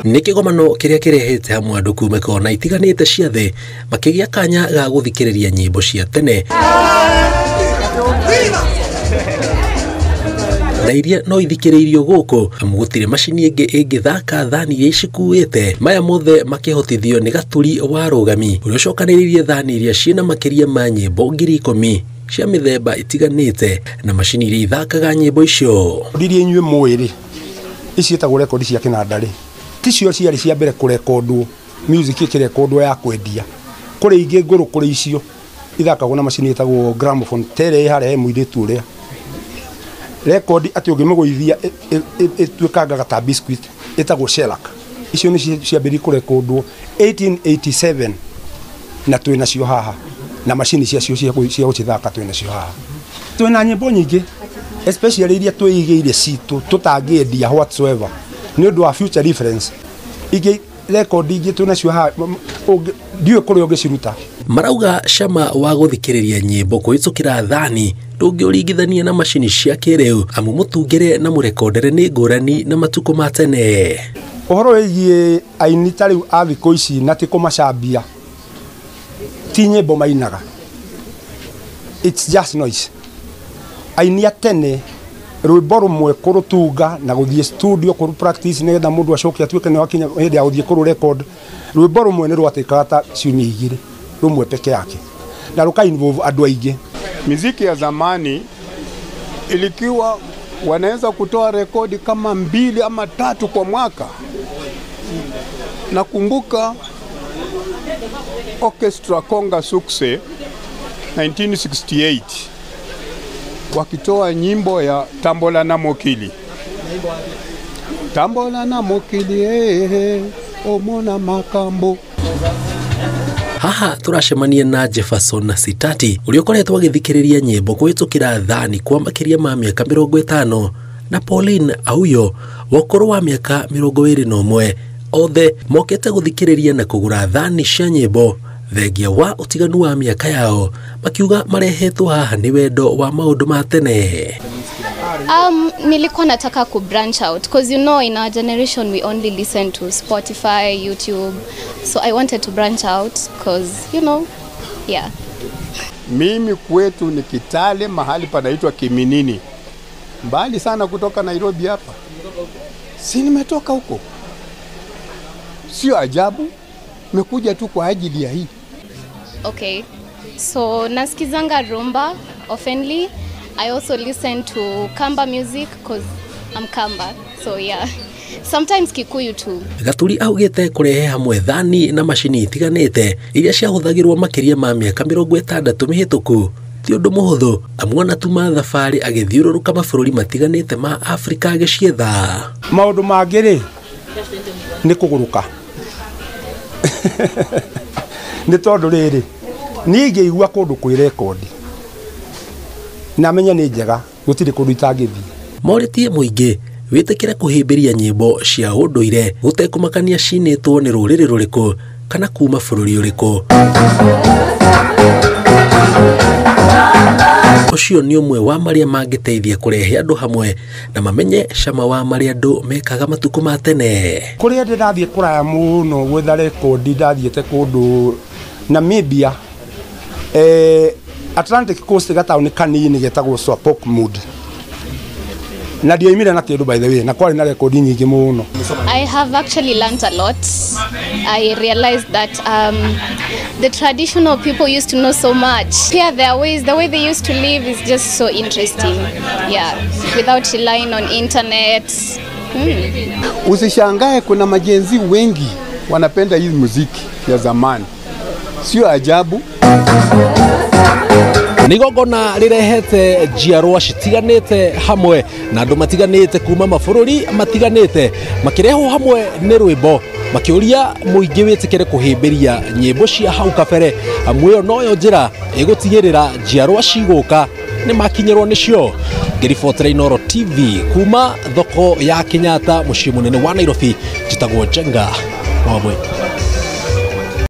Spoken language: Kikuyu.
Nĩ kĩgomano kĩrĩa kĩrehete hamwe andũ kuma kona itiganĩte cia thĩ makĩgĩa kanya ga gũthikĩrĩria nyĩmbo cia tene na iria no ithikĩrĩirio gũkũ amu gũtirĩ macini ĩngĩ ĩngĩthaka thani iria icikuĩte. Maya mothe makĩhotithio nĩ Gaturi wa Rũgami ũrĩa ũcokanĩrĩirie thani iria ciĩna makĩria ma nyĩmbo 10,000 cia mĩthemba ĩtiganĩte na macini iria ithakaga nyĩmbo icio. Iria inyuĩ mũĩ rĩ, ici ciĩtagwo rekondi cia kĩnanda rĩ, ticio ciarĩ cia mbere kũrekondwo music ĩkĩrekondwo ya kwendia. Kũrĩ ingĩ ngũrũ kũrĩ icio ithakagwo na macini ĩtagwo gramophone tere harĩa he mũirĩtu ũrĩa rekondi atĩ ũngĩmĩgũithia ĩtuĩkangaga ta biscuit ĩtagwo shellac. Icio nĩ ciambĩrĩirie kũrekondwo 1887 na twĩ nacio haha na macini ciacio cia gũcithaka twĩ nacio haha. Twĩna nyĩmbo nyingĩ especially iria twĩigĩire citũ tũtangĩendia whatsoever nĩ ũndũ wa future reference. Ingĩ rekondi ingĩ twĩ nacio haha ndiũĩ kũrĩa ũngĩciruta. Marauga cama wa gũthikĩrĩria nyĩmbo kũhĩtũkĩra thani ndũngĩũringithania na macini cia kĩrĩu amu mũtungĩre na mũrekondere nĩ ngũrani na matukũ ma tene. Ũhoro wĩgiĩ aini ta rĩu a thikũ ici na ti kũmacambia, ti nyĩmbo mainaga, it's just noise. Aini a tene rwĩmbo rũmwe kũrũtunga na gũthiĩ studio kũrũ practice nĩgetha mũndũ acoke atuĩke nĩ wakinya hĩndĩ ya gũthiĩ kũrũ record, rwĩmbo rũmwe nĩ rwatĩkaga ta ciumia igĩrĩ rũmwe peke yake na rũka involve andũ aingĩ. Miziki ya zamani ilikuwa wanaweza kutoa rekodi kama 2 ama 3 kwa mwaka. Nakumbuka Orchestra Konga Sukse 1968 wakitoa nyimbo ya Tambola na Mokili. Tambola na Mokili eh omona makambo. Haha turacemania na Jefferson na Sitati ũrĩa ũkoretwo agĩthikĩrĩria nyĩmbo kũhĩtũkĩra thani kwa makĩria ma mĩaka 50 na Pauline Auyo wa ũkũrũ wa mĩaka 21. Othe mokĩte gũthikĩrĩria na kũgũra thani cia nyĩmbo thengia wa ũtiganu wa mĩaka yao, makiuga marehetwo haha nĩ wendo wa maũndũ ma tene. Nilikuwa nataka ku branch out because you know in our generation we only listen to Spotify, YouTube. So I wanted to branch out because you know, yeah. Mimi kwetu ni Kitale, mahali panaitwa Kiminini. Mbali sana kutoka Nairobi hapa. Si nimetoka huko. Sio ajabu, nimekuja tu kwa ajili ya hii. Okay. So nasikizanga rumba oftenly. I also listen to Kamba music because I'm Kamba. So yeah. Sometimes Kikuyu too. Gaturi augite kurehe hamwe thani na macini itiganĩte iria ciahũthagĩrwo makĩria ma mĩaka 60 mĩhĩtũku ti ũndũ mũhũthũ amu anatuma thabarĩ agĩthiũrũrũka mabũrũri matiganĩte ma Afrika agĩcietha. Maũndũ mangĩ rĩ nĩ kũgũrũka. Nĩ tondũ rĩrĩ niĩ ingĩigua kũndũ kwĩ rekondi na menye nĩ njega gũtirĩ kũndũ itangĩthiĩ. Morĩtie mũingĩ wĩtĩkĩre kũhĩmbĩria nyĩmbo cia ũndũire gũtekũmakania cinĩtwo nĩ rũrĩrĩ rũrĩkũ kana kuma bũrũri ũrĩkũ. Ũcio nĩ ũmwe wa marĩa mangĩteithia kũrehe andũ hamwe na mamenye cama wa marĩa andũ mekaga matukũ ma tene. Kũrĩa ndĩrathiĩ kũraya mũno gwetha rekondi ndathiĩte kũndũ Namibia, Atlantic Coast gataũni kanini getagwo Swakopmund. Na ndioimire na kĩndũ by the way, na kwarĩ na rekondi nyingĩ mũno. I have actually learned a lot. I realized that the traditional people used to know so much. Yeah, their ways, the way they used to live is just so interesting. Yeah, without relying on internet. Usishangae kuna majenzi wengi wanapenda hii muziki ya zamani. Sio ajabu. Nĩ igongona rĩrehete njiarwa citiganĩte hamwe na andũ matiganĩte kuma mabũrũri matiganĩte makĩrehwo hamwe nĩ rwĩmbo makĩũria mũingĩ wĩtĩkĩre kũhĩmbĩria nyĩmbo cia hau kabere amu ĩyo noyo njĩra ĩgũtigĩrĩra njiarwa cigũka nĩ makinyĩrwo nĩcio. Ngĩribotera Inooro TV kuma thoko ya Kenyatta mũciĩ mũnene wa Nairobi, njĩtagwo Njenga Wambui.